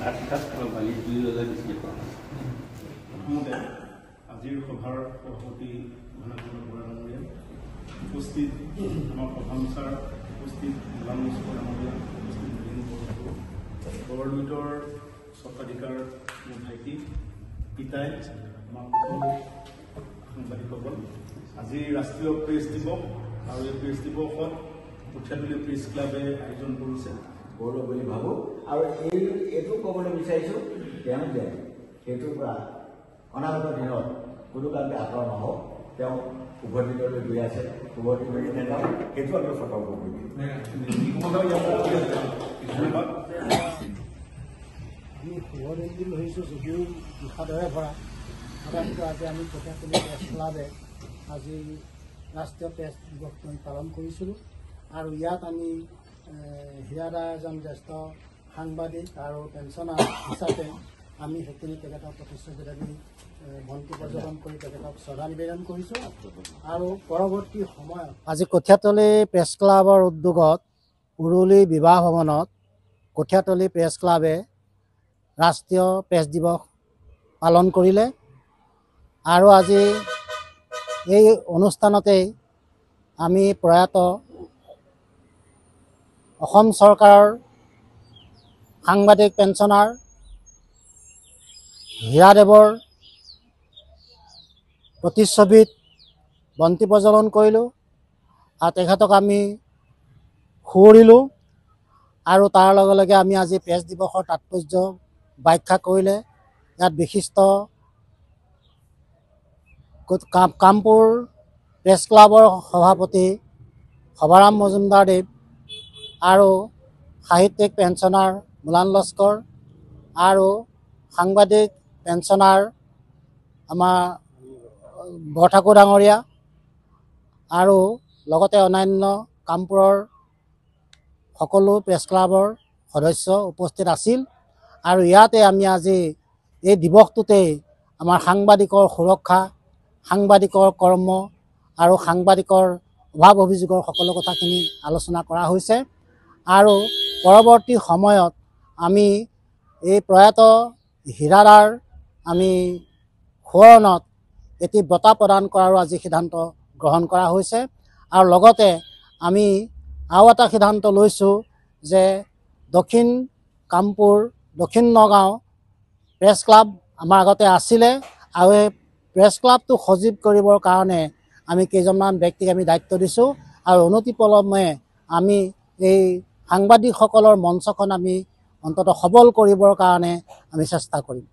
আকাশ আৰু বালি দুয়োটা বেছিকৈ পোৱা হয়। প্ৰথমতে আজিৰ সভাৰ সভাপতি ঘনচন্দ্ৰ বৰা ডাঙৰীয়া, উপস্থিত আমাৰ সভামচাৰ, উপস্থিত গোলাম লস্কৰ ডাঙৰীয়া, উপস্থিত নীলিম বৰঠাকুৰ, বৰলুইতৰ স্বত্বাধিকাৰ মোৰ ভাইটি পিতাই, আমাৰ সকলো সাংবাদিকসকল, আজি ৰাষ্ট্ৰীয় প্ৰেছ দিৱস আৰু এই প্ৰেছ দিৱসত কঠীয়াতলী প্ৰেছ ক্লাবে আয়োজন কৰিছে। গৌৰৱ বুলি ভাবোঁ আৰু এইটো ক'বলৈ বিচাৰিছোঁ, তেওঁ যে সেইটোৰ পৰা অনাগত দিনত কোনো কাৰণতে আঁতৰ নহওক, তেওঁ শুভ দিনলৈ গৈ আছে, শুভ দিনলৈ নাযাওঁ, সেইটো আমি সতৰ্ক কৰি দিম। ধন্যবাদ। আমি শুভ দিন বুলি ধৰিছোঁ যদিও বিষাদৰে ভৰা, তথাপিতো আজি আমি কঠীয়াতলী প্ৰেছ ক্লাবে আজি ৰাষ্ট্ৰীয় প্ৰেছ দিৱসটো আমি পালন কৰিছিলোঁ আৰু ইয়াত আমি হীৰাদা এজন জ্যেষ্ঠ সাংবাদিক আৰু পেঞ্চনাৰ হিচাপে আমি সেইখিনি তেখেতক প্ৰতিচ্ছবিত আমি বন্তি প্ৰজ্বলন কৰি তেখেতক শ্ৰদ্ধা নিবেদন কৰিছোঁ। আৰু পৰৱৰ্তী সময়ত আজি কঠীয়াতলী প্ৰেছ ক্লাবৰ উদ্যোগত উৰুলি বিবাহ ভৱনত কঠীয়াতলী প্ৰেছ ক্লাবে ৰাষ্ট্ৰীয় প্ৰেছ দিৱস পালন কৰিলে আৰু আজি এই অনুষ্ঠানতেই আমি প্ৰয়াত অসম চৰকাৰৰ সাংবাদিক পেঞ্চনাৰ হীৰাদেৱৰ প্ৰতিচ্ছবিত বন্তি প্ৰজ্বলন কৰিলোঁ আৰু তেখেতক আমি সুঁৱৰিলোঁ আৰু তাৰ লগে লগে আমি আজি প্ৰেছ দিৱসৰ তাৎপৰ্য ব্যাখ্যা কৰিলে। ইয়াত বিশিষ্ট কামপুৰ প্ৰেছ ক্লাবৰ সভাপতি সভাৰাম মজুমদাৰদেৱ আৰু সাহিত্যিক পেঞ্চনাৰ মোলান লস্কৰ আৰু সাংবাদিক পেঞ্চনাৰ আমাৰ বৰঠাকুৰ ডাঙৰীয়া আৰু লগতে অন্যান্য কামপুৰৰ সকলো প্ৰেছ ক্লাবৰ সদস্য উপস্থিত আছিল। আৰু ইয়াতে আমি আজি এই দিৱসটোতেই আমাৰ সাংবাদিকৰ সুৰক্ষা, সাংবাদিকৰ কৰ্ম আৰু সাংবাদিকৰ অভাৱ অভিযোগৰ সকলো কথাখিনি আলোচনা কৰা হৈছে। আৰু পৰৱৰ্তী সময়ত আমি এই প্ৰয়াত হীৰাদাৰ আমি সোঁৱৰণত এটি বঁটা প্ৰদান কৰাৰো আজি সিদ্ধান্ত গ্ৰহণ কৰা হৈছে। আৰু লগতে আমি আৰু এটা সিদ্ধান্ত লৈছোঁ যে দক্ষিণ কামপুৰ, দক্ষিণ নগাঁও প্ৰেছ ক্লাব আমাৰ আগতে আছিলে আৰু এই প্ৰেছ ক্লাবটো সজীৱ কৰিবৰ কাৰণে আমি কেইজনমান ব্যক্তিক আমি দায়িত্ব দিছোঁ আৰু অনতিপলমে আমি এই সাংবাদিকসকলৰ মঞ্চখন আমি অন্ততঃ সবল কৰিবৰ কাৰণে আমি চেষ্টা কৰিম।